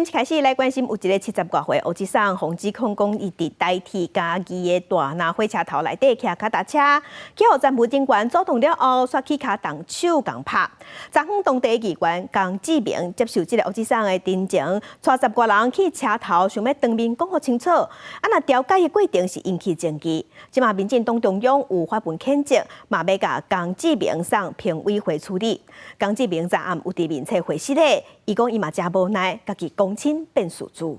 一開始來關心有一个七十外歲烏吉桑予指控講，伊佇台鐵嘉義的大林火車頭內底騎跤踏車，去予站務人員阻擋了後，煞起跤動手共拍。昨昏當地議員江志明接受這个烏吉桑的陳情，帶十外人去車頭，想欲當面講予清楚。啊，若調解的過程是引起爭議。這馬民進黨中央有發文譴責，嘛欲共江志明送評委會處理。江志明昨暗有佇面冊回釋咧，伊講伊嘛誠無奈，家己公親變事主。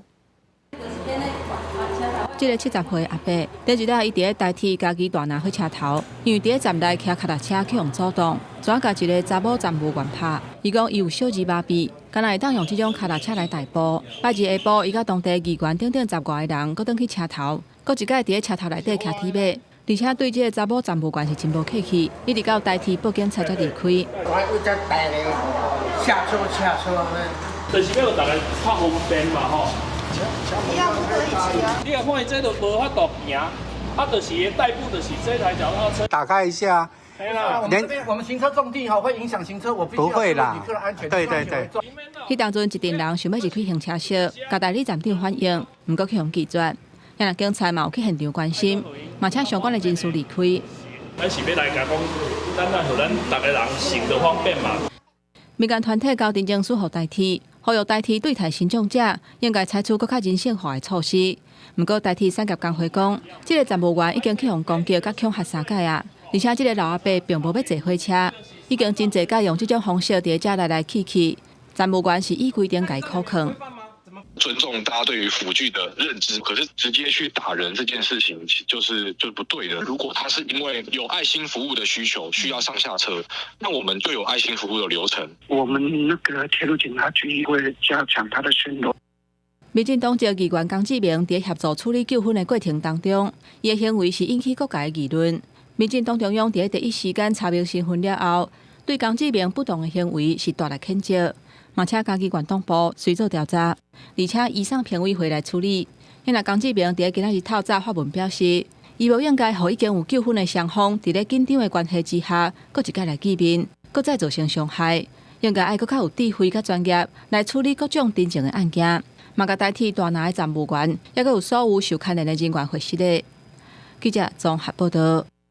這个70歲阿伯，頂一日伊佇咧台鐵嘉義大林火車頭，因為佇咧站內騎跤踏車去予阻擋，怎共一个查某站務員拍。伊講伊有小兒麻痹，敢若會當用這種跤踏車來代步。拜二下晡，伊佮當地議員等等十外个人，閣轉去車頭，閣一擺佇咧車頭內底騎鐵馬，而且對這个查某站務員是真無客氣，一直到台鐵報警察才離開。我下車下車就是欲予大家較方便嘛吼。你若看伊這就無法度行，啊，就是代步，就是這台腳踏車。打開一下。我們這邊我們行車重地哈，會影響行車，我必須不會啦。旅客的安全。對對對。彼當陣一陣人想欲入去行車室，共代理站長反映，毋過去予拒絕。若警察嘛有去現場關心，嘛請相關的人士離開。咱是欲來共講，咱來予咱逐个人行得方便嘛。民間團體交陳情書予台鐵，呼籲台鐵對待身障者應該採取閣較人性化的措施。毋過台鐵產業工會講，這个站務員已經去予攻擊佮恐嚇三擺啊，而且這个老阿伯並無欲坐火車，已經真濟擺用這種方式佇遮來來去去。站務員是依規定共伊扣銬。尊重大家對於輔具的認知，可是直接去打人這件事情，就是就不對的。如果他是因為有愛心服務的需求，需要上下車，那我們就有愛心服務的流程。我們那個鐵路警察局會加強他的巡邏。民進黨籍議員江志明佇協助處理糾紛的過程當中，伊的行為是引起各界的議論。民進黨中央佇第一時間查明身份了後，對江志明不當的行為是大力譴責。嘛請嘉義縣黨部隨做調查，而且移送評委會來處理。若江志明佇今仔日透早發文表示，伊無應該予已經有糾紛的雙方，佇咧緊張的關係之下，閣一擺來見面，閣再造成傷害。應該愛閣較有智慧、佮專業來處理各種陳情的案件。嘛，共台鐵大林的站務員，抑閣有所有受牽連的人員回釋的。記者綜合報道。